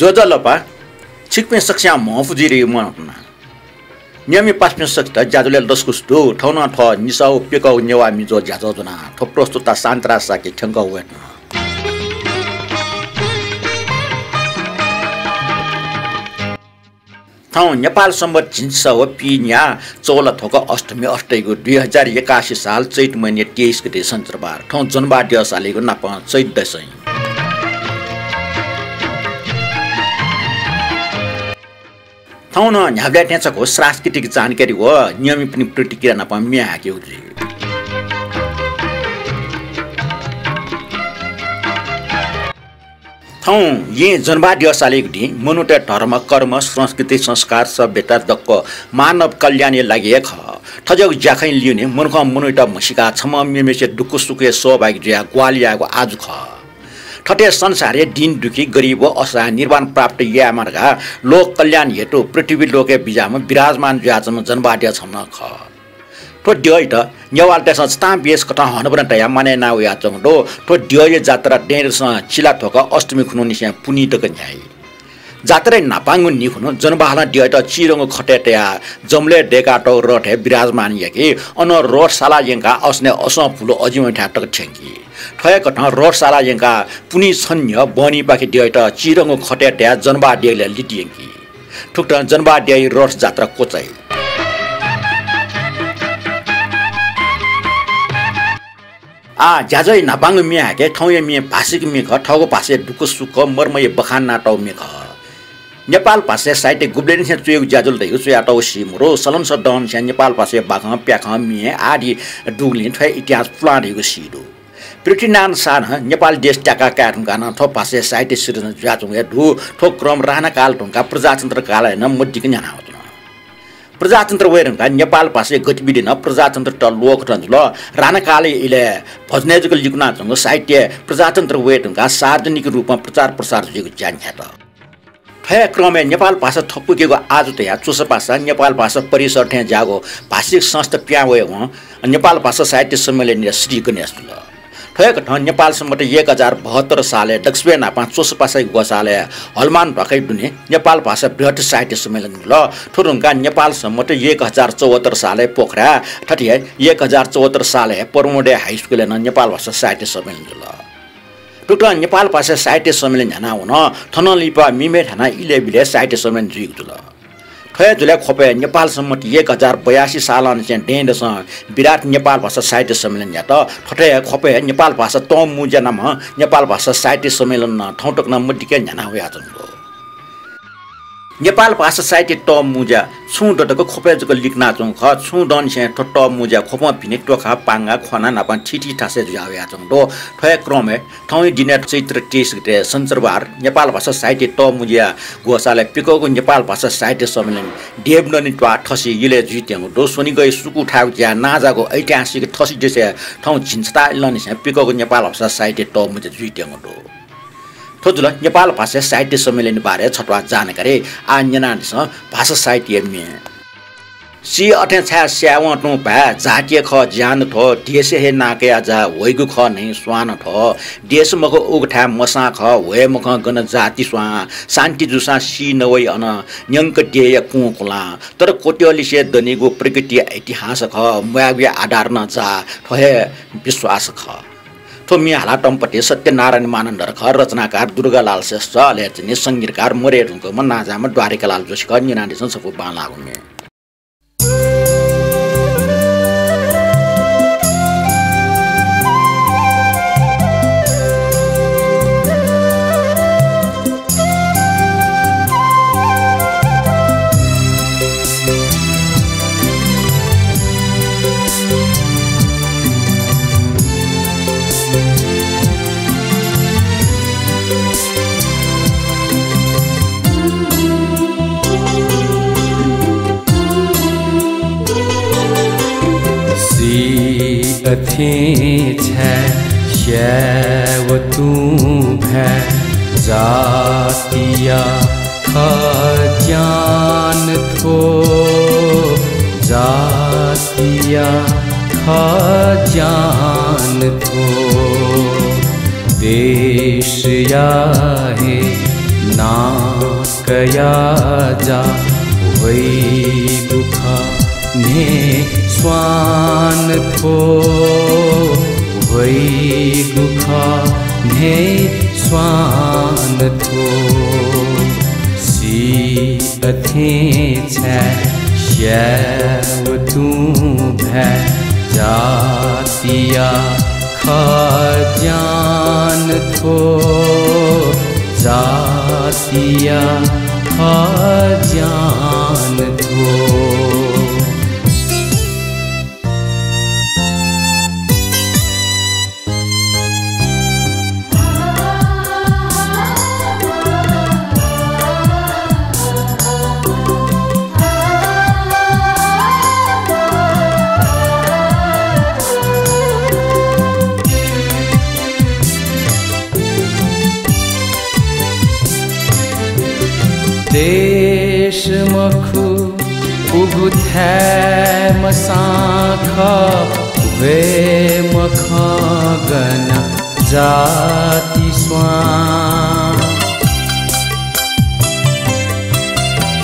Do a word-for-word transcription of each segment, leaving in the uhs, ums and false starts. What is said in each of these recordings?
ज्वजलपा, छिकपिं सकसियां म्हपु जुइ धइगु मनंतुना। नियमि पासापिं सकसित ज्याझ्वलय् लसकुस दु। थौं नं थ्व निसः व प्यकःगु नेवाः मिजो ज्याझ्वः ज्वना। थ्व प्रस्तुता शान्तराज शाक्य थ्यंकः वयेधुन। थौं नेपाल संवत् झिंछसः व पीः न्याः चौलाथ्वक अष्टमी अष्टय्गु दुई हजार एकासी साल चैत महिना तेइस गते शनिचरबार। थौं जनबाद्यः सालेगु नापं चैत दसैं। थौं नं न्ह्याबलें थें छकः सांस्कृतिक जानकारी व नियमित प्रतिक्रिया नाप म्ये हाकेगु जुइ। थौं येँ जनबाद्यः सालेगु दिं मनूतय् धर्म, कर्म, संस्कृति, संस्कार, सभ्यता दक्व मानव कल्याणया लागि हे खः। थज्याःगु ज्याखँया लिउने मनुखं मनूयात म्हसीकाः छम्हं मेम्हेसिया दुःख सुखय् सहभागी जुयाः ग्वाहालि यायेगु आजु खः। थथे संसारय् दीन दुःखी, गरिब व असहाय निर्वाण प्राप्त यायेमा धकाः लोक कल्याण हेतु पृथ्वी लोकय् बिज्याःम्ह विराजमान जुयाच्वंम्ह जनबाद्यः छम्ह नं खः। थ्व द्यःयात नेवाःतय्सं छतां बेस कथं हनाबना तयाः मानय् याना वयाच्वंगु दु। थ्व द्यःया जात्रा दँय्‌दसं चिलाथ्वक अष्टमी खुन्हुनिसें पुन्हि तक न्ह्याइ। जात्राया न्हापांगु न्हि खुन्हु जनबहालं द्यःयात चिधंगु खतय् तयाः जमलय् दय्‌कातःगु रथय् विराजमान याकी। अनं रथ साला यंकाः असनय् असं भुलु अजिवंथाय् तक थ्यंकी। थ्व हे कथं रथ साला यंकाः पुन्हि छन्हु न्ह्यः बहनीपाखे द्यःयात चिधंगु खतय् तयाः जनबहाः देगलय् लित यंकी। थुकथं जनबहाः देगलय् रथ जात्रा क्वचाइ। आः ज्याझ्वःया न्हापांगु म्ये हाके। थौंया म्ये भाषिक म्ये खः। थःगु भाषाया दुःख सुख, मर्मया बखान यानातःगु म्ये खः। नेपाल भाषाया साहित्य गुबलेंनिसें च्वयेगु ज्याझ्वः दइगु च्वयातःगु सी मरु। सलंसः दहंनिसें नेपाल भाषाया बाखं, प्याखं, म्ये आदि दुगुलिं थ्व हे इतिहास पुलां धइगु सी दु। पृथ्वीनारायण शाहं नेपाल देश त्याका काये धुंकाः नं थ्व भाषाया साहित्य सिर्जना जुयाच्वंगु हे दु। थ्व क्रम राणाकाल धुंकाः प्रजातन्त्र कालय् नं मदिक्क न्ह्याना वःगु दु। प्रजातन्त्र वये धुंकाः नेपाल भाषाया गतिविधि नं प्रजातन्त्रयात ल्वःकथं जुल। राणाकालया इलय् भजनय् जक लिकुनाच्वंगु साहित्य प्रजातन्त्र वये धुंकाः सार्वजनिक रूपं प्रचार प्रसार जुइगु ज्या न्ह्यात। थ्व हे क्रमय् नेपाल भाषा थपुकेगु आजु तयाः च्वसापासा नेपाल भाषा परिषद थें ज्याःगु भाषिक संस्था पिहां वयेवं नेपाल भाषा साहित्य सम्मेलनया श्री गणेश जुल। थ्व हे कथं नेपाल संवत् एक हजार बहत्तर सालय् दकसिबय् न्हापां च्वसापासाया ग्वसालय् हलमान ध्वाखाया दुने नेपाल भाषा बृहत् साहित्य सम्मेलन जुल। थ्व धुंकाः नेपाल संवत् एक हजार चौहत्तर सालय् पोखराय्, थथे हे एक हजार चौहत्तर सालय् परमोदय हाई स्कुलय् नं नेपाल भाषा साहित्य सम्मेलन जुल। थुकथं नेपाल भाषा साहित्य सम्मेलन न्ह्याना वन। थनं लिपा मेमेथाय् नं इलय् बिलय् साहित्य सम्मेलन जुइगु जुल। थ्व हे जुलय् ख्वपय् नेपाल संवत् एक हजार बयासी सालंनिसें दँय्‌दसं विराट नेपाल भाषा साहित्य सम्मेलन यात। थथे हे ख्वपय् नेपाल भाषा तःमुँज्या नामं नेपाल भाषा साहित्य सम्मेलन नं थौं तक नं मदिक्क न्ह्याना वयाच्वंगु दु। नेपाल भाषा साहित्य तःमुँज्या छुं दँ तक ख्वपय् जक लिकुनाच्वंगु खः। छुं दँनिसें थ्व तःमुँज्या ख्वपं भिंतुना, पांगा, ख्वाना नापं थीथी थासय् जुया वयाच्वंगु दु। थ्व हे क्रमय् थौंया दिनय् चैत्र तेइस गते शनिचरबार नेपाल भाषा साहित्य तःमुँज्या ग्वसालय् प्यकःगु नेपाल भाषा साहित्य सम्मेलन देवनन्दी त्वाः थसिया इलय् जुइत्यंगु दु। स्वनिगःया सुकू थायेगु ज्याय् नांजाःगु ऐतिहासिक थसिदेशय् थौं झिंछता इलंनिसें प्यकःगु नेपाल भाषा साहित्य तःमुँज्या जुइत्यंगु दु। थ्व जुल नेपाल भाषा साहित्य सम्मेलनया बारे छत्वाः जानकारी। आः न्यनादिसँ भाषा साहित्यया म्ये। सी अथें छाय् स्यायेवं तुं भाय्, जातीय खः ज्यान थ्व, देशय् हे नां कयाः जा, वइगु खः न्हय् स्वान थ्व। देश मखु उगथाय् मसां खः, वये मखं गन जाति स्वां। शान्ति जूसां सी नवइ अन, न्यंक देय् कुंकुलां। तर क्वत्यंलिसे दनिगु प्रकृतिया इतिहास खः, म्वायेगुया आधार नं जा, थ्व हे विश्वास खः। थ्व म्ये हालातःम्हपति सत्यनारायण मानन्धर खः, रचनाकार दुर्गालाल श्रेष्ठ, अले चाहिँ संगीतकार मरे धुंकूम्ह नांजाःम्ह द्वारिकालाल जोशी खः। न्यनादिसँ छपु बांलाःगु म्ये। सी अथें छाय् स्यायेवं तुं भाय्, जातिया खः ज्यान थ्व, जातिया खः ज्यान थ्व। देशया हे नां कया जा ह्वइगु खः न्हय् स्वान थ्व, ह्वइगु खः न्हय् स्वान थ्व। सी अथें छाय् स्याये व तुं भाय्, जातिया खः ज्यान थ्व, जातिया खः ज्यान थ्व। देश मखु उगु थाय् मसां खः, ह्वये मखं गन जाति स्वां।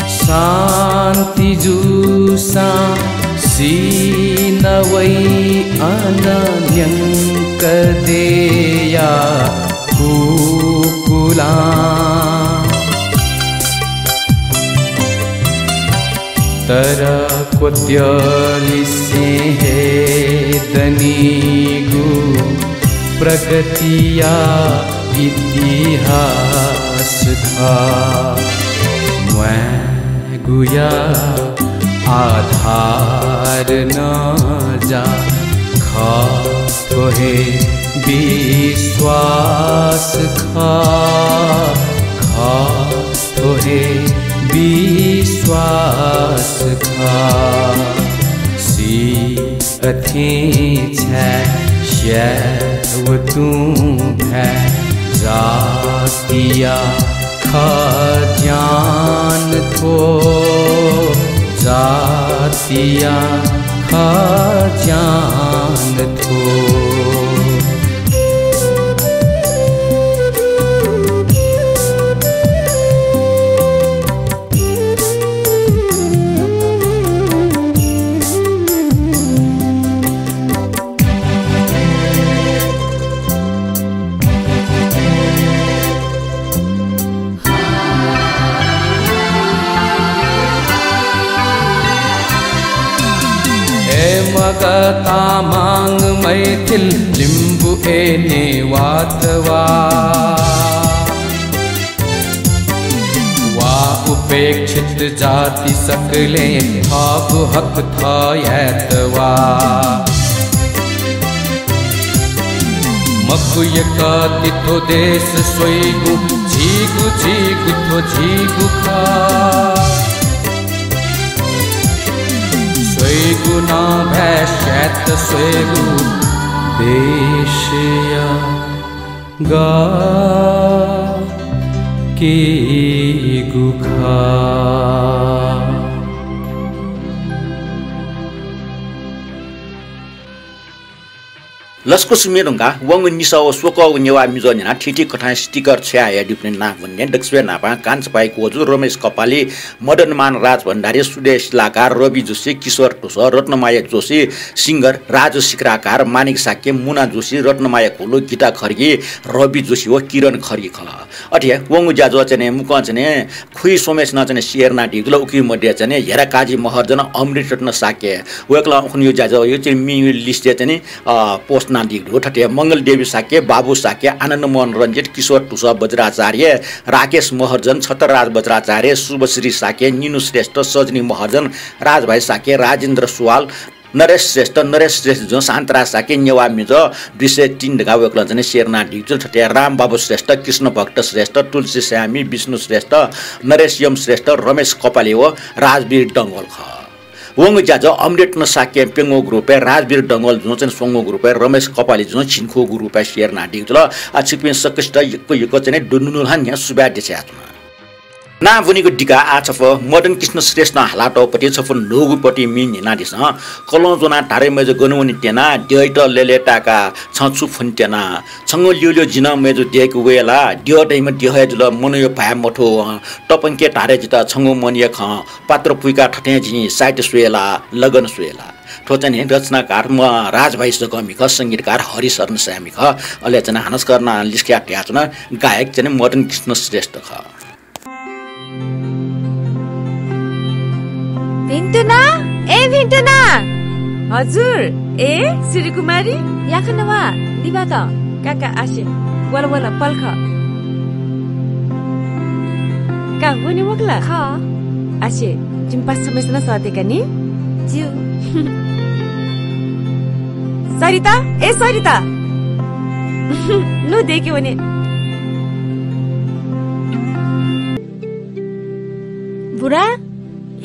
शान्ति जूसां सी नवइ अन न्यंक देया कुकुलां। तर क्वत्यलिसें हे दनिगु प्रगतिया इतिहास खः। म्वायेगुया आधार नं जा खः, थ्व हे विश्वास खः, खः। थ्व हे विश्वास खः। सी अथें छाय् स्याये व तुं भाय्, जातिया खः ज्यान थ्व, जातिया खः ज्यान थ्व। हे मगर, तामाङ, मैथिल, लिम्बू, ए, नेवाः, तवा वा उपेक्षित जाति सकलें थःगु हक थः यायेत वा। मखु यकः ति थ्व देश स्वइगु, झीगु, झीगु थ्व झीगु खः। स्वइगु नं भाय् स्यायेत स्वयेगु देशया गः केगु खः। लसकुस म्ये धुंकाः वंगु निसः व स्वकःगु नेवाः म्युझ्वः न्यनाः थीथी कथंया sticker छ्वया हयादीपिनि नां वनेगु दकलय् न्हापां कान्छपाय् क्वजु, रमेश कपाली, मदनमान राजभण्डारी, सुदेश शिलाकार, रवि जोशी, किशोर तुसः, रत्नमाया जोशी, singer, राजु सिक्राकार, मानिक शाक्य, मुना जोशी, रत्नमाया घोलु, गीता खड्गी, रवि जोशी व किरण खड्गी खः। अथे हे वंगु ज्याझ्वः चाहिँ नि मुक्कं चाहिँ नि खुइ स्वम्हेसिनं चाहिँ नि share यानादीगु जुल। उकी मध्ये चाहिँ नि हेराकाजी महर्जन, अमृत रत्न शाक्य, वय्कलं उखुन्हु ज्याझ्वःया चाहिँ नि मिंगु list चाहिँ नि, अ, post यानादीगु दु। थथे हे मंगल देवी शाक्य, बाबु शाक्य, आनन्द मोहन रञ्जित, किशोर तुसः वज्राचार्य, राकेश महर्जन, छतरराज वज्राचार्य, शुभश्री शाक्य, निनु श्रेष्ठ, सजनी महर्जन, राजभाइ शाक्य, राजेन्द्र सुवाल, नरेश श्रेष्ठ, नरेश श्रेष्ठ जुं शान्तराज शाक्य, नेवाः म्युझ्वः दुई सय तीन धकाः वय्कलं चाहिँ नि share यानादीगु जुल। थथे हे रामबाबु श्रेष्ठ, कृष्णभक्त श्रेष्ठ, तुलसी स्यामी, विष्णु श्रेष्ठ, नरेश यम श्रेष्ठ, रमेश कपाली व राजवीर डंगोल खः। वंगु ज्याझ्वः अमृत रत्न शाक्यं प्यंगूगु रूपय्, राजवीर डंगोल जुं चाहिँ नि स्वंगूगु रूपय्, रमेश कपाली जुं झिंखुगू रूपय् share यानादीगु जुल। आ, छिकपिं सकसित यक्व यक्व चाहिँ नि दुनुगलंनिसें सुभाय् देछानाच्वना। ना ब्वनीगु दिका आः छपु मदन कृष्ण श्रेष्ठं हालातःगु पति छपु न्हूगु पति मि न्हिनादिसँ। कलं ज्वनाः धारे मय्जु गन वने त्यना, द्यःयात लय्लय् ताय्काः छं छु फ्वने त्यना। छंगु ल्यूल्यू जिं नं मय्जु द्यःके वये ला, द्यः धइम्ह द्यः हे जुल, मनूया भाय् मथू वं। तःपंके धारे जितः छंगु मनया खँ, पात्र पुइकाः थथें जिं साहित्य स्वये ला, लगन स्वये ला। थ्व चाहिँ नि रचनाकार म राजभाइ जकःमि खः, संगीतकार हरिशरण साय्मि खः। अले चाहिँ नि हानं सकसिनं लिसः कयाः धयाच्वना, गायक चाहिँ नि मदन कृष्ण श्रेष्ठ खः। भिन्तुना, ए भिन्तुना। हजुर। ए, श्रीकुमारी। याकनं वा, लिबात। का का, आसे। वल वल, पलख। का, वने वकल? खः। आसे, जिमि पासा छम्हय्सित नं सःतेका नि। ज्यू। सरिता, ए सरिता। नु द्यःके वने। बुरा,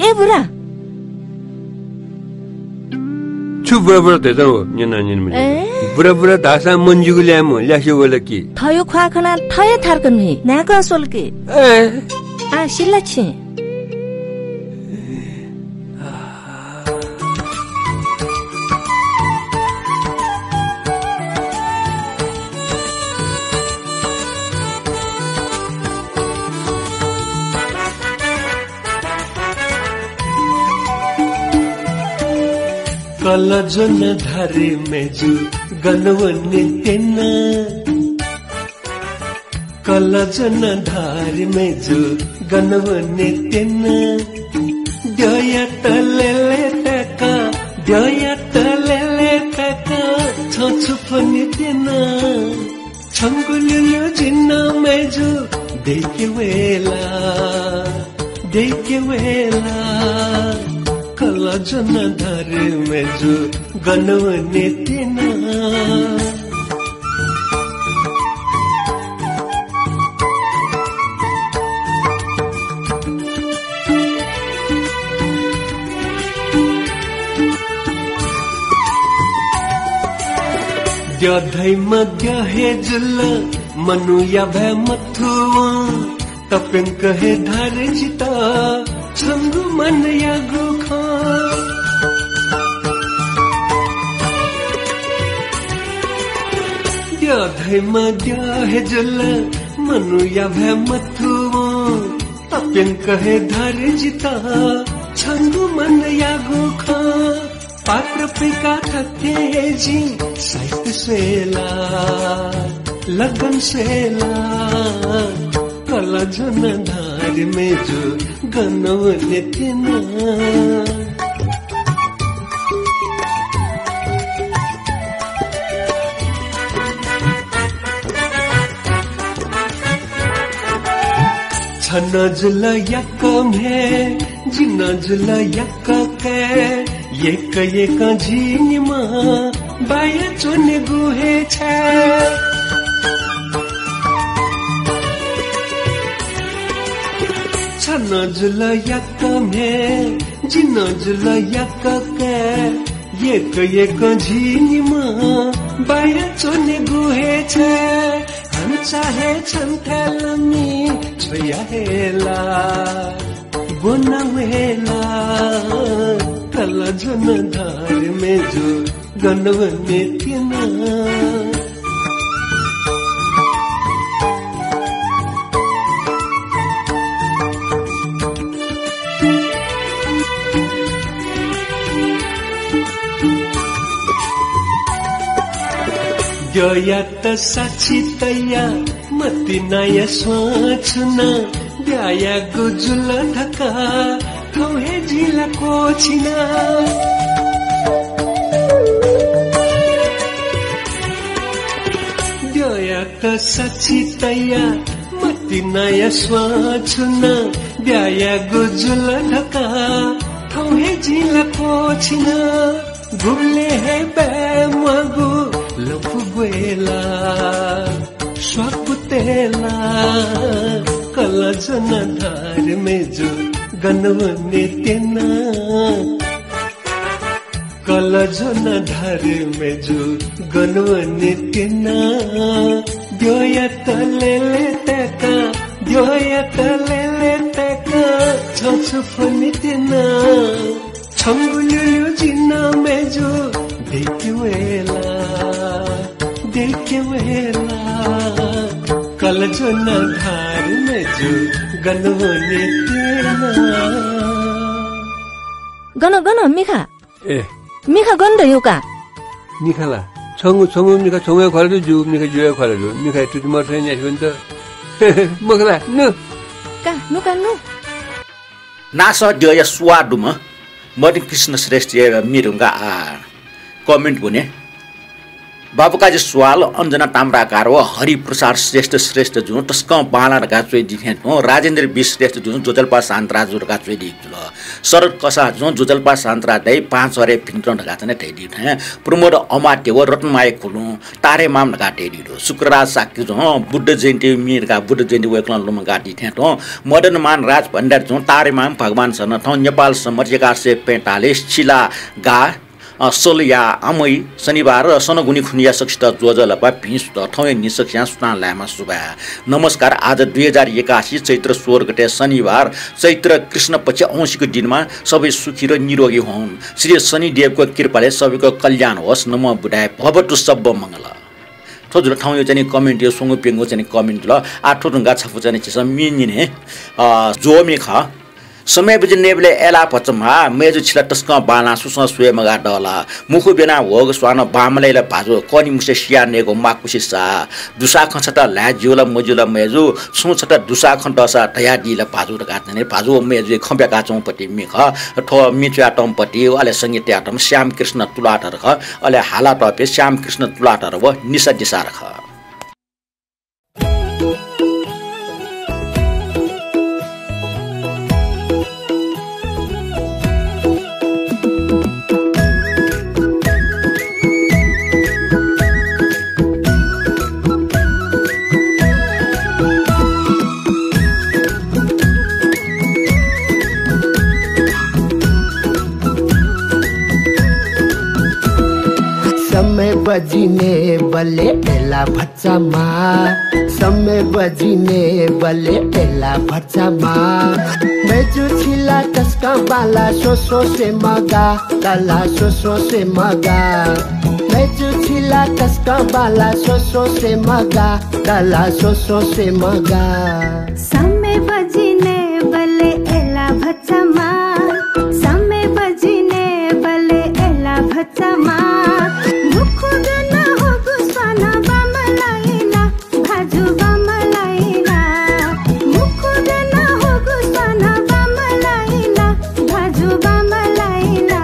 ए बुरा। छु बुरा बुरा धयाच्वना व, न्यना न्यना मन्यना। ए? बुरा बुरा धाःसां मन्जुगुलिं म्ह ल्यासे वल कि। थःगु ख्वाः खनाः थः हे थार्क न्हुइ, न्हाय्कं स्वल कि। ए? आ, सिल ला छिं। कलः ज्वना धारे मय्जु गन वने त्यना। कलः ज्वना धारे मय्जु गन वने त्यना। द्यःयात लय्लय् ताय्काः, द्यःयात लय्लय् ताय्काः छं छु फ्वने त्यना। छंगु ल्यूल्यू जिं नं मय्जु द्यःके वये ला, द्यःके वये ला। कलः ज्वना धारे मय्जु गन वने त्यना। द्यः धइम्ह द्यः हे जुल, मनूया भाय् मथू वं। तप्यंक हे धारे जितः छंगु मनयागु खँ। द्यः धइम्ह द्यः हे जुल, मनूया भाय् मथू वं। तप्यंक हे धारे जितः छंगु मनयागु खँ। पात्र पुइकाः थथे हे जिं साहित्य स्वये ला, लगन स्वये ला। कलः ज्वना धारे मय्जु गन वने त्यना। छ नं जुल याकःम्ह, जि नं जुल याकःकाय्। यय्क यय्कं झी निम्ह बाया च्वनेगु हे छाय्। छ नं जुल याकःम्ह, जि नं जुल याकःकाय्। यय्क यय्कं झी निम्ह बाया च्वनेगु हे छाय्। हन्चा हे छन्थाय् लमि छ्वया हे ला, ब्वना वये ला। कलः ज्वना धारे मय्जु गन वने त्यना। द्यःयात साक्षी तयाः मतिनाया स्वां छुनाः ब्याहा यायेगु जुल धकाः थौं हे जिं ला क्वःछिना। द्यःयात साक्षी तयाः मतिनाया स्वां छुनाः ब्याहा यायेगु जुल धकाः थौं हे जिं ला क्वःछिना। गुबलें हे बाय् म्वाःगु लँपु ब्वये ला, स्वापु तये ला। कलः ज्वना धारे मय्जु गन वने त्यना। कलः ज्वना धारे मय्जु गन वने त्यना। द्यःयात लय्लय् ताय्काः यःयात लय्‌लय् तय्‌क छछु फ्वनेत्यना। छंगु ल्यूल्यू जिं मय्जु दय्‌के वये ला, दय्‌के वये ला। कल ज्वन धार मय्जु गन वनेत्यना। Gun, gun, Milkha. ए। मिखा गन धयागु का? मिखा ला? छंगु, छंगु मिखा छंगु हे ख्वाला दु, जिगु मिखा जिगु हे ख्वाला दु। मिखाया तुति मथुइ न्यासि वनेत। मखु ला? नु। का, नु का, नु। नासः द्यःया सुवाः दुम्ह मदन कृष्ण श्रेष्ठया म्ये धुंकाः comment ब्वने। बाबुकाजी सुवाल अञ्जना ताम्राकार व हरिप्रसाद श्रेष्ठ, श्रेष्ठ जुं तसकं बांलाः धकाः च्वयादी थें तुं, राजेन्द्र बी श्रेष्ठ जुं ज्वजलपा शान्तराजु धकाः च्वयादी जुल। शरद कसाः जुं ज्वजलपा शान्तराज दाइ पाँचहरे भिंतुना धकाः चाहिँ धयादी थें, प्रमोद अमात्य व रत्नमाया कुलुं तारेमाम धकाः धयादी दु। शुक्रराज शाक्य जुं बुद्ध जयन्ती म्ये धकाः बुद्ध जयन्ती वय्कलं लुमंकादी थें तुं, मदनमान राजभण्डारी जुं तारेमाम भगवान शरण थौं नेपाल संवत् एघार सय पैंतालिस छिला गा अ, सलया आमय शनिबार सनगुनी खुनिया सकसित ज्वजलपा भिं सुथ थौंया निसकस्यां सुथां लायेमा सुभाय् नमस्कार। आज दुई हजार एकासी चैत्र सोह्र गते शनिबार, चैत्र कृष्ण पक्ष औंसीको दिनमा सबै सुखी र निरोगी होऊन्। श्री शनिदेवको कृपाले सबैको कल्याण होस्। नमो बुद्धाय, भवतु सब्ब मंगल। थ्व जुल थौंया चाहिँ comment, यो स्वंगू प्यंगू चाहिँ comment जुल। आ थ्व धुंकाः छपु चाहिँ झीसं म्ये न्यने, अ, ज्वःम्ये खः। समय बजि नयेबलय् अय्ला भचा म्वाः, मय्जु छिला तसकं बांलाः, सुसं स्वये मगाः दःलाः। मुखु ब्यना ह्वःगु स्वानं बांमलाइ ला भाजु, कनिमुसे सिया नयेगु माकुसि साः। दुसाखँ छता ल्हाये ज्यू ला मज्यू ला मय्जु, छुं छता दुसाखँ दःसा धयादी ला भाजु धकाः चाहिँ भाजु व मय्जुया खँ ब्याकाच्वंपति म्ये खः। थ्व म्ये च्वयातःम्हपति, अले संगीत तयातःम्ह श्यामकृष्ण तुलाधर खः। अले हालातःपिं श्यामकृष्ण तुलाधर व निशा दिसार खः। समय बजि नयेबलय् अय्ला भचा म्वाः, समय बजि नयेबलय् अय्ला भचा म्वाः। मय्जु छिला तसकं बांलाः, स्वस्वं स्वये मगाः, दःलाः स्वस्वं स्वये मगाः। मय्जु छिला तसकं बांलाः, स्वस्वं स्वये मगाः, दःलाः स्वस्वं स्वये मगाः। समय बजि नयेबलय् अय्ला भचा म्वाः, समय बजि नयेबलय् अय्ला भचा म्वाः। मुखु ब्यना ह्वःगु स्वानं बांमलाइ ला, भाजु बांमलाइ ला। मुखु ब्यना ह्वःगु स्वानं बांमलाइ ला, भाजु बांमलाइ ला।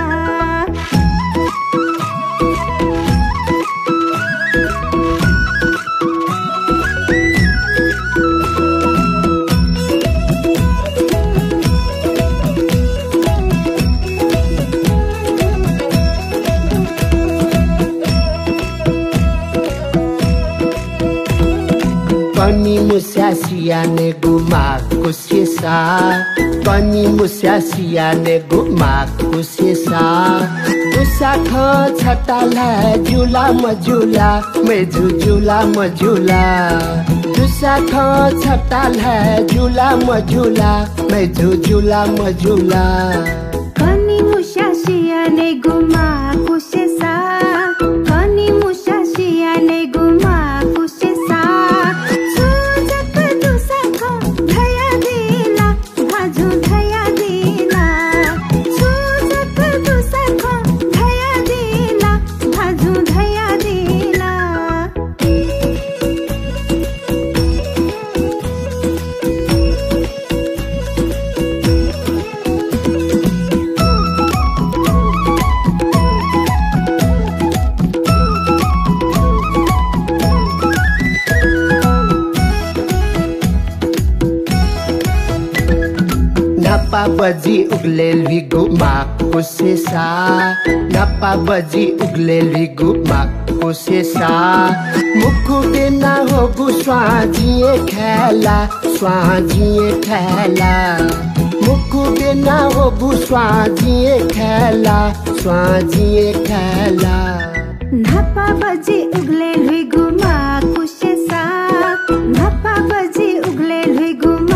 कनिमुस्या सिया नयेगु माकुसि साः, कनिमुस्या सिया नयेगु माकुसि साः। दुसाखँ छता ल्हाये ज्यू ला मज्यू ला, मय्जु ज्यू ला मज्यू ला। दुसाखँ छता ल्हाये ज्यू ला मज्यू ला, मय्जु ज्यू ला मज्यू ला। कनिमुस्या सिया नयेगु माकुसि साः, कनिमुस्या सिया नयेगु माकुसि साः। छु जक दुसाखँ धयादी ला, भाजुं धयादी ला। छु जक दुसाखँ धयादी ला, भाजुं धयादी ला। न्हापा बजि उगलय् ल्हुइगु माकुसि साः, न्हापा बजि उगलय् ल्हुइगु माकुसि साः। मुखु ब्यना ह्वःगु स्वां जिं हे खाये ला, स्वां जिं हे खाये ला। मुखु ब्यना ह्वःगु स्वां जिं हे खाये ला, स्वां जिं हे खाये ला। न्हापा बजि उगलय् ल्हुइगु माकुसि साः, न्हापा बजि उगलय् ल्हुइगु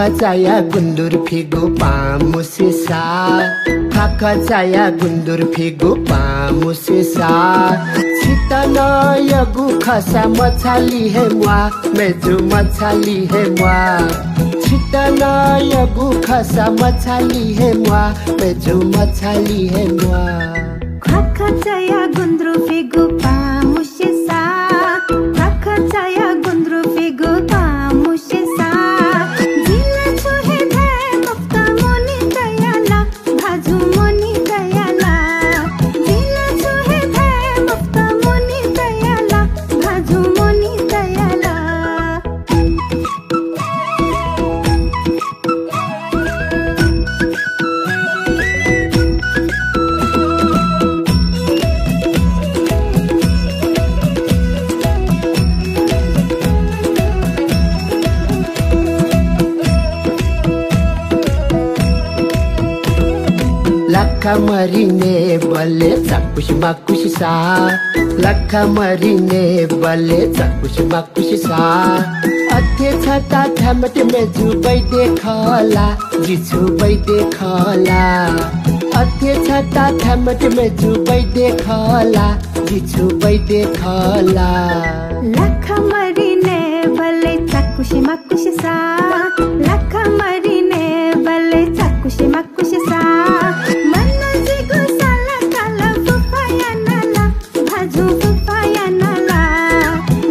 चाया गुन्दुर फिगु पामुसेसा, खाखा चाया गुन्दुर फिगु पामुसेसा। छित नयगु खसा मछाली हे म्वा, मेजु मछाली हे म्वा। छित नयगु खसा मछाली हे म्वा, मेजु मछाली हे म्वा। ख्वाखा चाया गुन्द्रु फिगु पामुसेसा, ख्वाखा चाया गुन्द्रु फिगु पामुसेसा। जिला छु हे धाये मफुत मोनी तयाला, भाजु मोनी तयाला। जिला छु हे धाये मफुत मोनी तयाला, भाजु मोनी तयाला। लाखा मरिने बले चाकुसी माकुसी सा, लाखा मरिने बले चाकुसी माकुसी सा। अथे छता थामट मेजु बैदे खला, जिछु बैदे खला। अथे छता थामट मेजु बैदे खला, जिछु बैदे खला। लाखा मरिने बले चाकुसी माकुसी सा, लाखा मरिने बले चाकुसी माकुसी सा। मन जिगु साला काला फुफा यानाला, भाजु फुफा यानाला।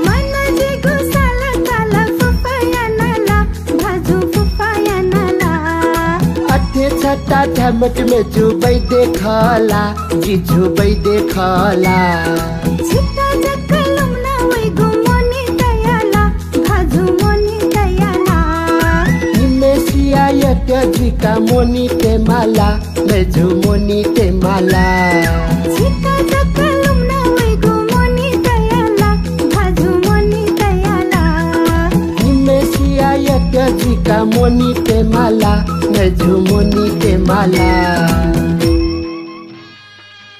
मन जिगु साला काला फुफा यानाला, भाजु फुफा यानाला। अथे छता थामट मेजु बैदे खला, जिछु बैदे खला। छित जक लुमना वइगु मोनी तयाला, भाजु मोनी तयाला। निम्हेसिया यत जुइका मोनी तयेमाला, मेजु मोनी तयेमाला। छित जक लुमना वइगु मोनी तयाला, भाजु मोनी तयाला। निम्हेसिया यत जुइका मोनी तयेमाला, मेजु मोनी तयेमाला।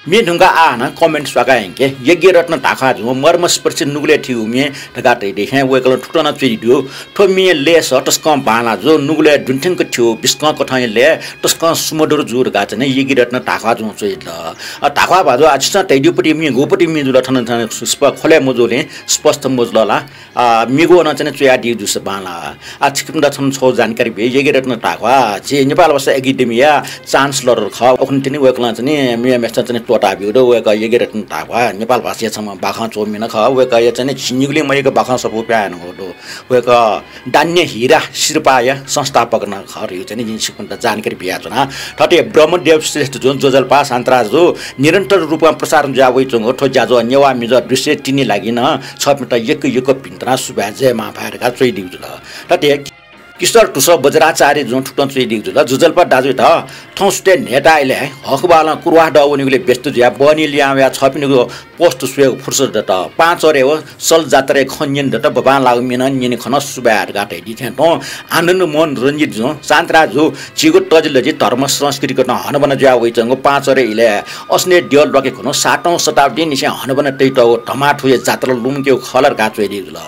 म्ये धुंकाः आः हानं comment स्वाकाः यंके। यज्ञरत्न धाख्वाः जुं मर्मस्पर्शी नुगलय् थीगु म्ये धकाः धयादी थें वय्कलं थुकथं नं च्वयादीगु दु। थ्व म्ये लय्‌सः तसकं बांलाः जू, नुगलय् दुने थ्यंक थ्यू, बिस्कं कथंया लय् तसकं सुमधुर जू धकाः चाहिँ यज्ञरत्न धाख्वाः जुं च्वयादिल। अ, धाख्वाः भाजु, आ, छिसं धयादीगु पति म्ये गुपति म्ये जुल थन, थन स्प-, ख्वलय् मजूलिं स्पष्ट मजुल ला। आ, म्येगु नं चाहिँ च्वयादीगु जूसा बांलाः। आ, छिकपिन्त छन्हु छगू जानकारी बिये, यज्ञरत्न धाख्वाः, झी नेपाल भाषा एकेडेमीया chancellor खः। उखुन्हु तिनि वय्कलं चाहिँ मेम्हेसित चाहिँ त्वःताब्यूगु दु। वय्कः यज्ञरत्न धाख्वाः नेपाल भाषाया छम्ह बाखं च्वमिम्ह खः। वय्कःया चाहिँ झिंनिगुलिं मय्क बाखं सफू पिहां हनागु दु। वय्कः धान्य हिरा सिरपाःया संस्थापक नं खः धइगु चाहिँ जिं छिकपिन्त जानकारी बियाच्वना। थथे ब्रह्मदेव श्रेष्ठ जुं ज्वजलपा शान्तराज जु निरन्तर रूपं प्रसारण जुया वइच्वंगु थ्व ज्याझ्वः नेवाः मिजः दृश्य तीन लागि नं छपिन्त यक्व यक्व भिन्तुना सुभाय् जय मांभाय् धकाः च्वयादीगु जुल। थथे किशोर धुसः वज्राचार्य जुं थुकथं च्वयादीगु जुल। ज्वजलपा दाजुयात थौं सुथय् न्हय्ताः इलय् हकबालं कुरुवाह दः वनीगुलिं व्यस्त जुयाः बहनी लिहां वयाः छपिनिगु post स्वयेगु फुर्सद दत। पाँचरे व सल जात्राया खँ न्यने दत, बबांलाःगु म्ये नं न्यने खन, सुभाय् धकाः धयादी थें तुं आनन्द मोहन रंजित जुं शान्तराज जु झीगु तजिलजि धर्म संस्कृति कथं हनाबना जुया वइच्वंगु पाँचरे इलय् असनय् द्यः ल्वाके खुन्हु सातौं शताब्दीनिसें हनाबना तयातःगु धमाथुया जात्रा लुमंकेगु खः ला धकाः च्वयादीगु जुल।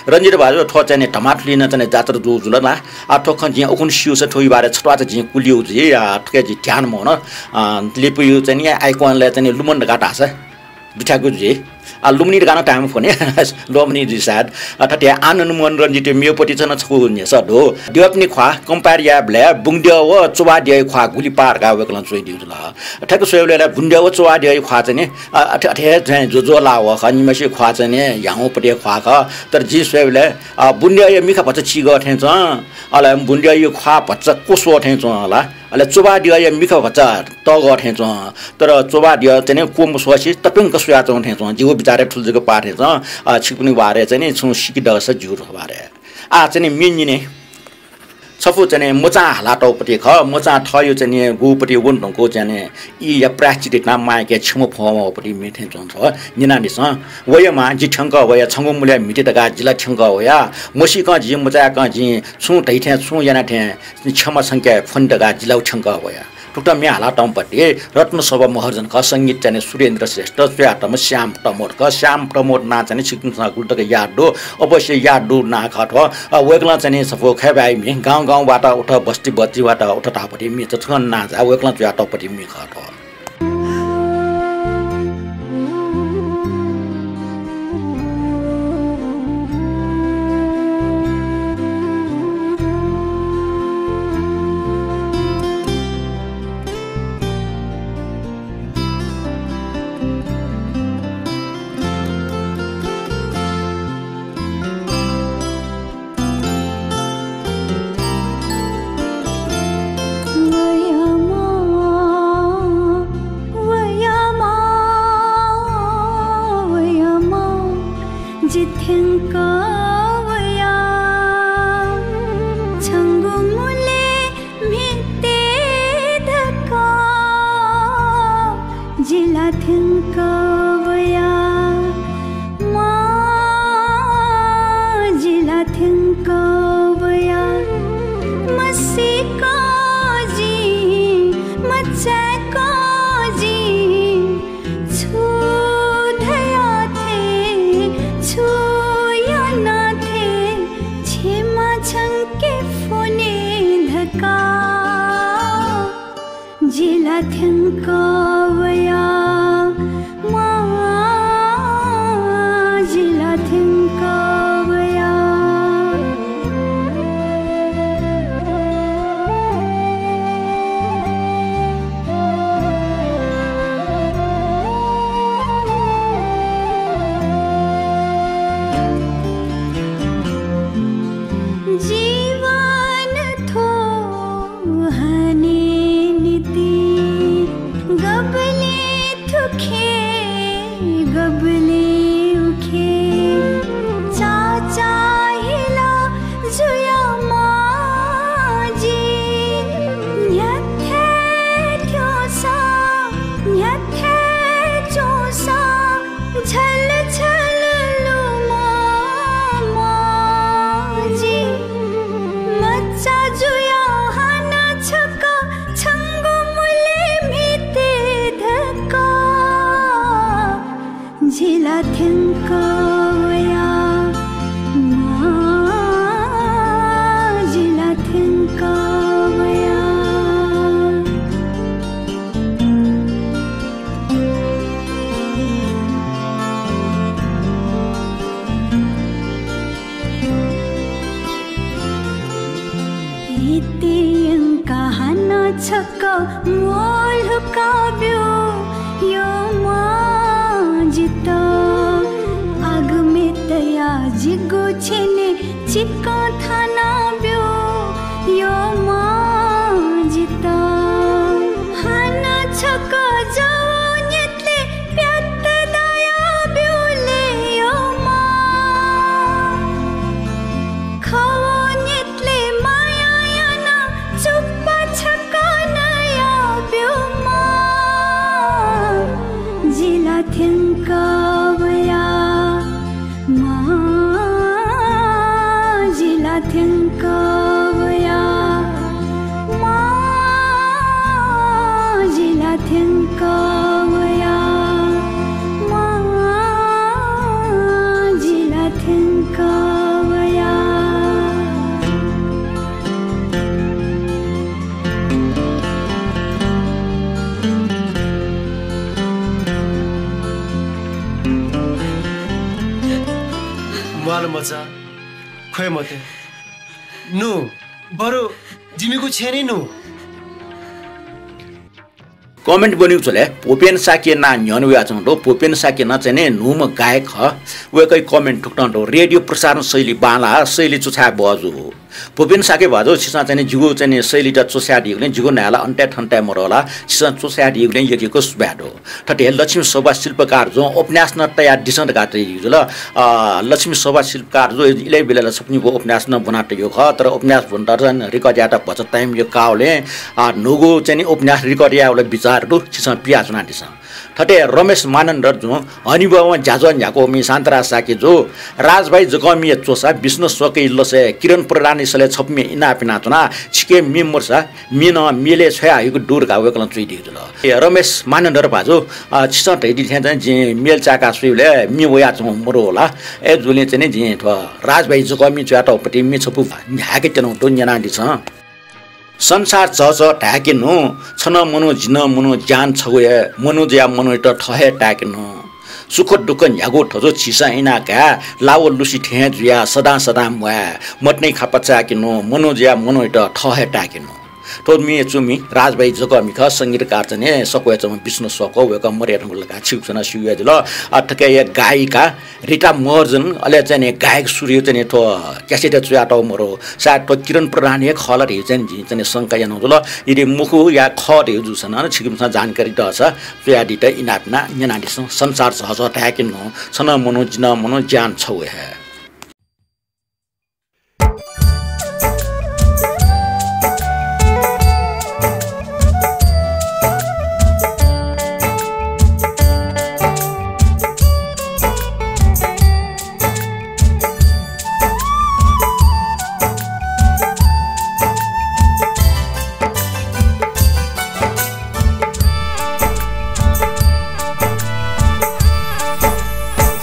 रंजित भाजु, थ्व चाहिँ नि धमाथुलिइ नं चाहिँ नि जात्रा जूगु जुल ला? आ, थ्व खँ जिं उखुन्हु स्यूसा थ्व बारे छत्वाःचा जिं कुलिउ जुइ, आ, थुके जि ध्यान मवन। आ, लिपुया चाहिँ नि icon-लय् चाहिँ नि लुमन धकाः धाःसा दुथ्याकु जुइ। आ, लुमनी धकाः नं धाये मफुनि, लुमनी जुइ सायद। आ, थथे आनन्द मोहन रंजितया म्येपति नं छकू न्ह्यसः दु। द्यःपिनि ख्वाः compare यायेबलय् बुंद्यः व च्वबाद्यःया ख्वाः गुलि पाः धकाः वय्कलं च्वयादीगु जुल। थथे स्वयेबलय् ला बुंद्यः व च्वबाद्यःया ख्वाः चाहिँ नि, आ, अथे, अथे हे चाहिँ ज्वःज्वः लाः वः खः। निम्हय्सिया ख्वाः चाहिँ नि ह्याउँपतिया ख्वाः खः। तर जिं स्वयेबलय्, आ, बुंद्यःया मिखा भचा चिगः थें च्वं, अले बुंद्यःया ख्वाः भचा क्वस्वः थें च्वं ला। अले च्वबाद्यःया मिखा भचा तःगः थें च्वं, तर च्वबाद्यः चाहिँ नि क्वमस्वःसे तप्यंक स्वयाच्वं थें च्वं। जिगु बिचारय् थुलि जक पाः थें च्वं। अ, छिकपिनि बारे चाहिँ नि छुं सीके दःसा ज्यू थ्व बारे। आः चाहिँ नि म्ये न्यने। छपु चाहिँ नि मचां हालातःपति खः। मचां थःयु चाहिँ नि गुपति वने धुंकूगु चाहिँ नि ईया प्रायश्चित यानाः मांयाके क्षमा फ्वंवःपति म्ये थें च्वं थ्व। न्यनादिसँ। वया मां, जि थ्यंकः वया, छंगु मुलय् म्हिते धकाः जि ला थ्यंकः वया। मसीकं जिं, मचाय्कं जिं, छुं धइथें छुं यानाथें क्षमा छंके फ्वने धकाः जि ला थ्यंकः वया। थुकथं म्ये हालातःम्ह पति रत्नशोभा महर्जन खः, संगीत चाहिँ नि सुरेन्द्र श्रेष्ठ, च्वयातःम्ह श्याम प्रमोद खः। श्याम प्रमोद नां चाहिँ नि छिकपिन्सं गुलि तक याद दु, अवश्य याद दु नां खः थ्व। अ, वय्कलं चाहिँ नि सफू खय्बाय् म्ये, गाउँ गाउँ वात उठ, बस्ती बस्ती वात उठ धाःपति म्ये, थुकथं नां जाः, वय्कलं च्वयातःपति म्ये खः थ्व। वयामा, वयामा, वयामा, जि थ्यंक वया। छंगु मुले म्हिते धकाः जि ला थ्यंक वया। मां, जि ला थ्यंक वया। मसीक जिं, मचाय्क जिं, छु धया थें, छु याना थें, क्षमा छंके फ्वने धकाः जि ला थ्यंक वया, मां, जि ला थ्यंक वया। जीवन थ्व हनेनिति गबलें थुखे, गबलें उखे, चाचाहिला जुया मां जि। न्ह्याथे थ्यंसा, न्ह्याथे च्वंसा, झल झल लुमं मां जि। मचा जुया हानं छकः छंगु मुले म्हिते धकाः जि ला थ्यंक वया, मां, जि ला थ्यंक वया। इति यंका हानं छकः म्वःल्हुका ब्यु, यःमां जितः। आगमय् तयाः जिगु छेनय् चिकं थाना ब्यु, यःमां जितः। हानं छकः जव न्यतले प्यात दाया ब्यु ले यःमां। खव न्यतले माया याना चुप्पा छकः नया ब्यु मां। जि ला थ्यंक वया, मां, जि ला थ्यंक वया, मां, जि ला थ्यंक वया, मां, जि ला थ्यंक वया। म्वाल मचा, ख्वये मते। नु, बरु जिमिगु छेँय् नु। Comment ब्वनेगु झ्वलय् भूपेन शाक्य नां न्ह्यःने वयाच्वंगु दु। भूपेन शाक्य नं चाहिँ नि न्हूम्ह गायक खः। वय्कःया comment थुकथं दु, रेडियो प्रसारण शैली बांलाः, शैली च्वछाये बहःजू। भूपेन शाक्य भाजु, छिसं चाहिँ नि जिगु चाहिँ नि शैलीत च्वछायादीगुलिं जिगु न्हाय् ला अन्तय् थन्तय् मदुगु ला, छिसं च्वछायादीगुलिं यक्व यक्व सुभाय् दु। थथे हे लक्ष्मी शोभा शिल्पकार जुं उपन्यास नं तयादिसँ धकाः तयादीगु जुल। अ, लक्ष्मी शोभा शिल्पकार जु इलय् ब्यलय् ला छपु निपु उपन्यास नं ब्वना तयागु खः, तर उपन्यास ब्वनेत record यायेत भचा time यक्व काःबलय्, अ, न्हूगु चाहिँ नि उपन्यास record यायेगु ला बिचाः दु, छिसं पियाच्वनादिसँ। थथे रमेश मानन्धर जुं हनेबहःम्ह ज्याझ्वः न्ह्याकूम्ह शान्तराज शाक्य जु, राजभाइ जकःमिया च्वसा विष्णु स्वकःया लसय् किरण प्रधानया सलय् छपु म्ये इनाप यानाच्वना। छिके म्ये मदुसा म्ये नं मेलय् छ्वयाहयागु दु धकाः वय्कलं च्वयादीगु जुल। ए, रमेश मानन्धर भाजु, अ, छिसं धयादी थें चाहिँ जिं मेल चाय्काः स्वयेबलय् म्ये वयाच्वंगु मदु ला। अय्जूगुलिं चाहिँ नि जिं थ्व राजभाइ जकःमिं च्वयातःगु पति म्ये छपु न्ह्याके त्यनागु दु, न्यनादिसँ। संसार झःझः धाय्केनु, छ नं मनू, जि नं मनू, ज्यान छगू हे, मनू जुयाः मनूयात थः हे ताय्केनु। सुख दुःख न्ह्यागु थजु झीसं इनाकाये, लाव लुसि थें हे जुयाः सदां सदां म्वाये, मतिनाया खापा चाय्केनु, मनू जुयाः मनूयात थः हे ताय्केनु। थ्व म्ये च्वमि राजभाइ जकःमि खः, संगीतकार चाहिँ नि सकलें च्वमि विष्णु स्वकः, वय्कः मदया धुंकल धकाः छिकपिन्सं नं स्यू हे जुल। अ, थुकिया गायिका रिता महर्जन, अले चाहिँ नि गायक सूर्य चाहिँ नि थ्व क्यासेट च्वयातःगु मदु। सायद थ्व किरण प्रधान हे खः ला धइगु चाहिँ नि जिं चाहिँ नि शंका यानागु जुल। यदि मखु या खः धइगु जूसा नं छिकपिन्सं जानकारी दःसा च्वयादीत इनाप यानाः न्यनादिसँ। संसार झःझः धाय्केनु, छ नं मनू, जि नं मनू, ज्यान छगू हे।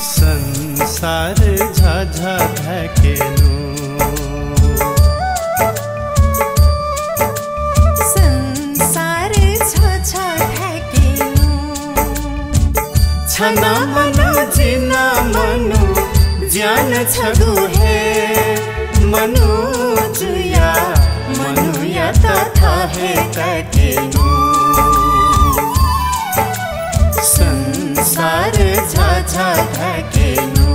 संसार झःझः धाय्केनु। संसार झःझः धाय्केनु। छ नं मनू, जि नं मनू, ज्यान छगू हे। मनू जुयाः मनूयात थः हे ताय्केनु। संसार झःझः धाय्केनु।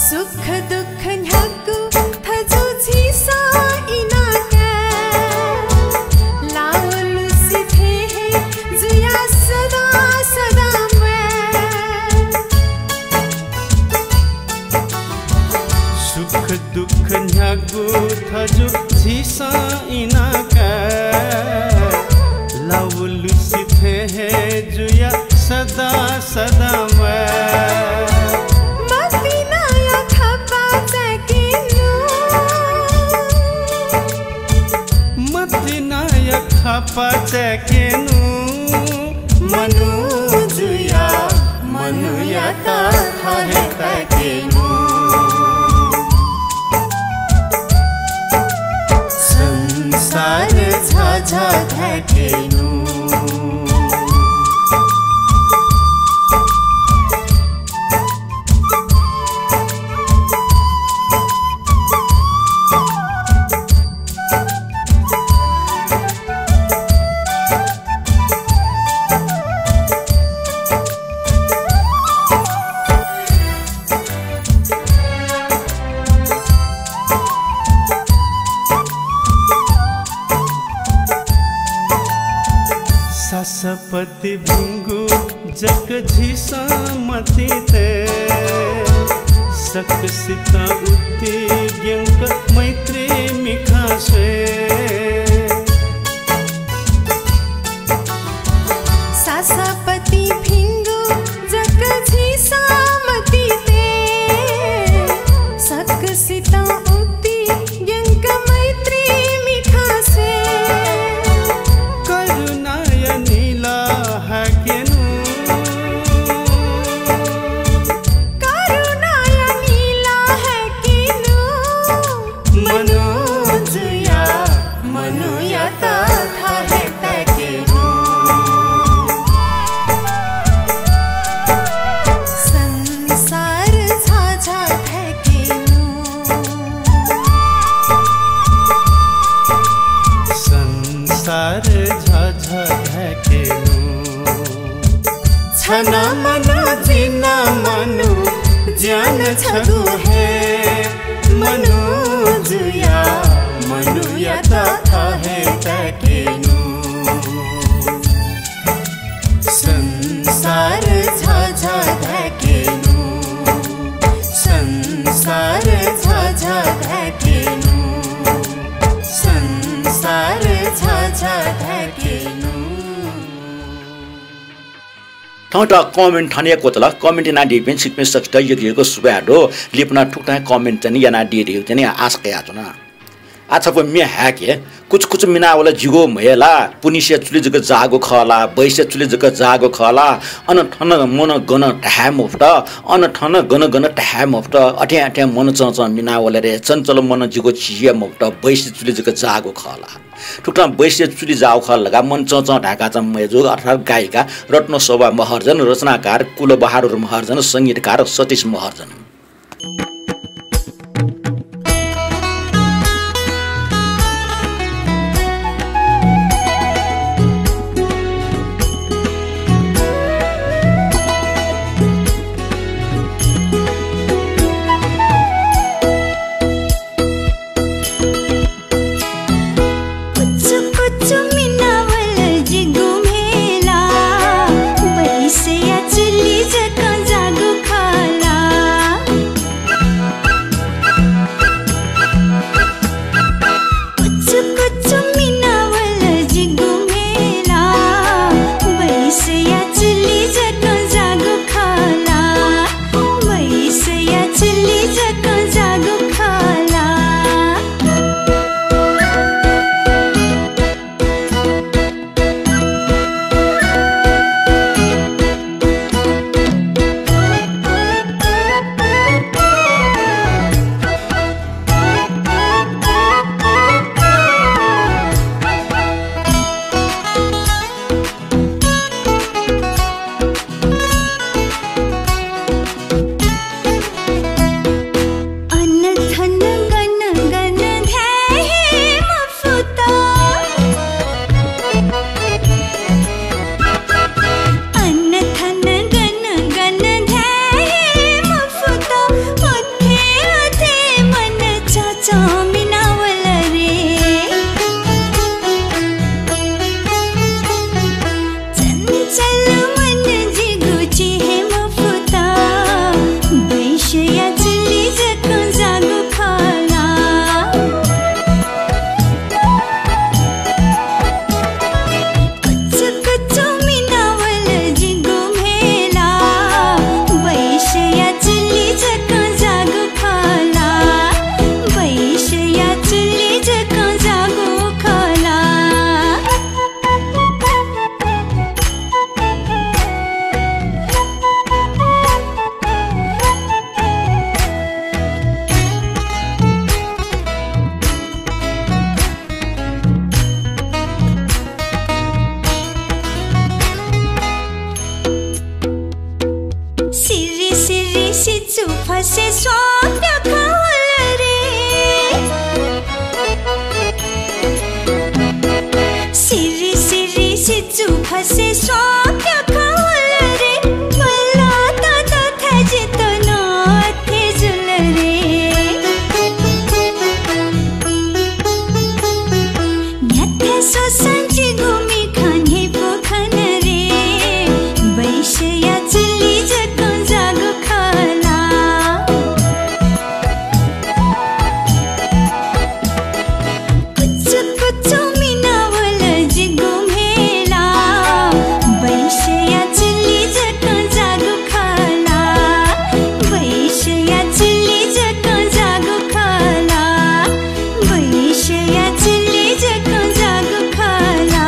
सुख दुःख न्ह्यागु थजु झीसं इनाकाये, लाव लुसि थें हे जुयाः सदां सदां म्वाये। सुख दुःख न्ह्यागु थजु झीसं इनाकाये, लाव लुसि थें हे जुयाः सदां सदां म्वाये। मतिनाया खापा चाय्केनु। मतिनाया खापा चाय्केनु। मनू जुयाः मनूयात थः हे ताय्केनु। संसार झःझः धाय्केनु। सासःपति भिंगु जक झीसं मतिइ तये, सकसितं उतिग्यंक मैत्री मिखां स्वये। सासःपति भिंगु जक झीसं मतिइ तये, सकसितं उतिग्यंक मैत्री मिखां स्वये। करुणाया निलः हाय्केनु। करुणाया निलः हाय्केनु। मनू जुयाः मनूयात थः हे ताय्केनु। संसार झःझः धाय्केनु। संसार झःझः धाय्केनु। छ नं मनू, जि नं मनू, ज्यान छगू हे मनू जुयाः मनूयात थः हे तकेनु। संसार झःझः धकेनु, संसार झःझः धकेनु, संसार झःझः धकेनु। थौं त comment थन हे क्वतल। Comment यानादीपिं छिकपिं सकसित यक्व यक्व सुभाय् दु। लिपा नं थुकथं comment चाहिँ यानादी धइगु चाहिँ आशा कयाच्वना। आः छपु म्ये हाय्‌के। कुचकुच मिनावल जिगु म्हय् ला, पुनिसिया चुलि जक जाःगु खः ला, बैसिया चुलि जक जाःगु खः ला, अन थन मन गन धाये मफुत, अन थन गन गन धाये मफुत, अथें अथें मन चंचं मिनावल रे, चंचल मन जिगु चिये मफुत, बैसिया चुलि जक जाःगु खः ला। थुकथं बैसिया चुलि जाःगु खः ला धकाः मन चंचं धाय्‌का चाहिँ मय्‌जूगु अर्थात् गायिका रत्नशोभा महर्जन, रचनाकार कुलबहादुर महर्जन, संगीतकार सतीश महर्जन। कुचु कुचु मिनावल जिगु म्हय् ला, बैसिया चुलि जक जाःगु खः ला। कुचु कुचु मिनावल जिगु म्हय् ला, बैसिया चुलि जक जाःगु खः ला, बैसिया चुलि जक जाःगु खः ला। अन थन गन गन धाये हे मफुत। अन थन गन गन धाये हे मफुत। अथे अथे मन चंचं मिनावल रे। चंचल मन जिगु चिये मफुत, बैसिया चुलि जक जाःगु खः ला। कुचु कुचु मिनावल जिगु म्हय् ला, बैसिया चुलि जक जाःगु खः ला, बैसिया चुलि जक जाःगु खः ला। सिरि सिरि सिचु फसे स्वां प्याखं वल रे। सिरि सिरि सिचु फसे स्वां प्याखं वल रे। मला ता दथाय् जितः नं अथे जुल रे। न्ह्याथाय् स्वःसां जिगु मिखा न्ह्यइपु खन रे, बैसया चुलि जकं जाःगु खः ला। कुचु कुचु मिनावल जिगु म्हे ला, बैसया चुलि जकं जाःगु खः ला, बैसया चुलि जकं जाःगु खः ला। बैसया चुलि जकं जाःगु खः ला।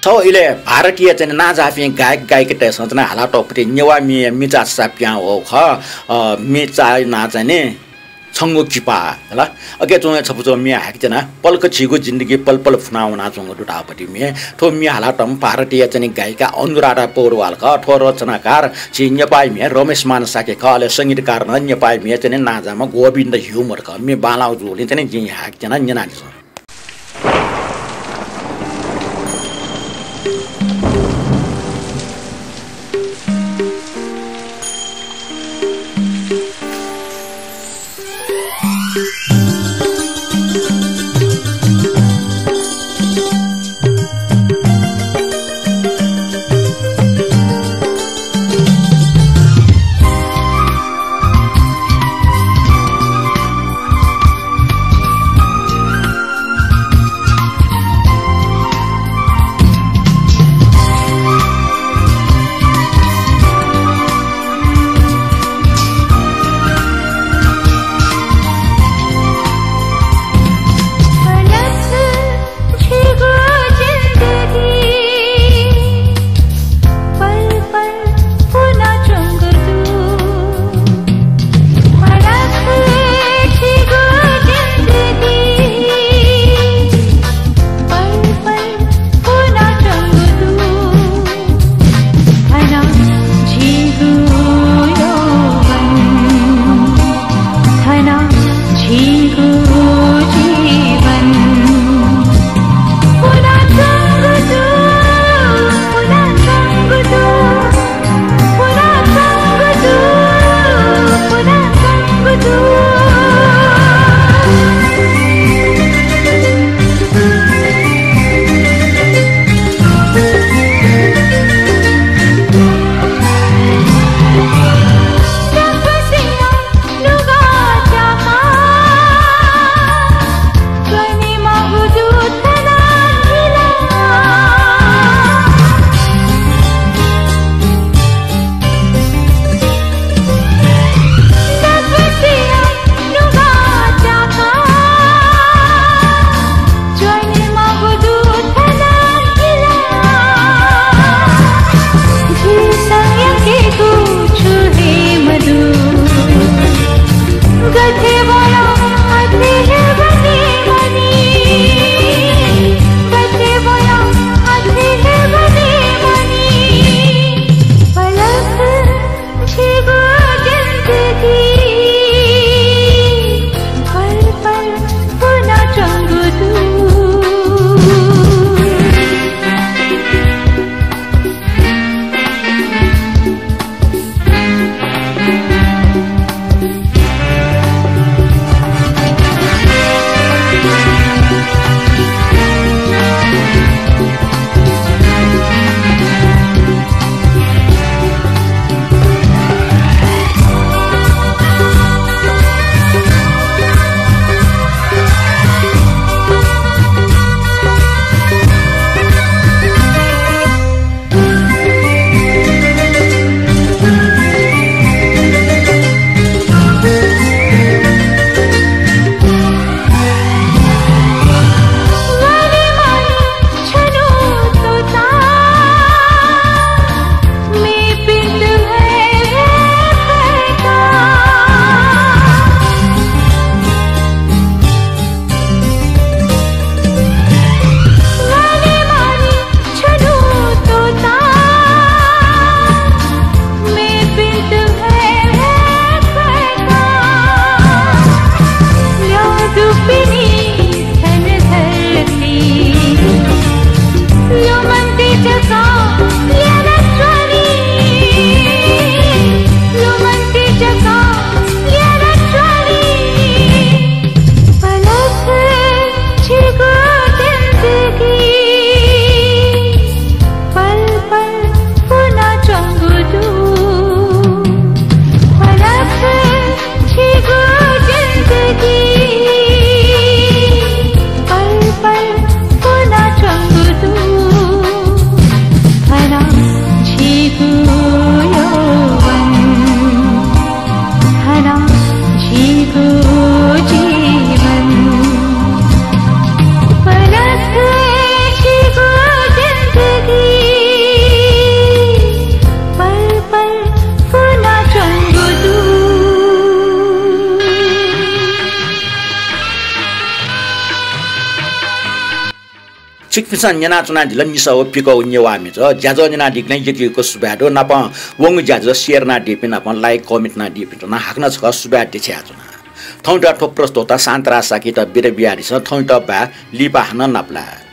थ्व इलय् भारतीय चाहिँ नांजाःपिं गायक गायिकातय्‌सं चाहिँ हालातःगु पति नेवाः म्येया मिचा छचा पिहां वःगु खः। अ, मिचा नां चाहिँ नि छंगु किपा, हला। अके च्वंगु छपु च्वंगु म्ये हाय्‌के च्वना, पलख झीगु जिन्दगी पलपल फुना वनाच्वंगु दुथाःपति म्ये। थ्व म्ये हालातःम्ह भारतीय चाहिँ गायिका अनुराधा पौडवाल खः। थ्व रचनाकार झी नेपाःम्ह रमेश मान शाक्य खः। अले संगीतकार नं नेपाःम्ह चाहिँ नांजाःम्ह गोविन्द ह्युमर खः। म्ये बांलाःगु जूगुलिं चाहिँ जिं हाय्‌के च्वना, न्यनादिसँ। छिकपिन्सं न्यनाच्वनादिल निसः व पिकःगु नेवाः म्हिगः। ज्याझ्वः न्यनादीगुलिं यक्व यक्व सुभाय् दु। नापं वंगु ज्याझ्वः share यानादीपिं नापं like comment यानादीपिन्त नं हाकनं छकः सुभाय् देछानाच्वना। थौंयात थ्व प्रस्तोता शान्तराज शाक्ययात बिदा बियादिसँ। थौंयात बाय्, लिपा हानं नापलाये।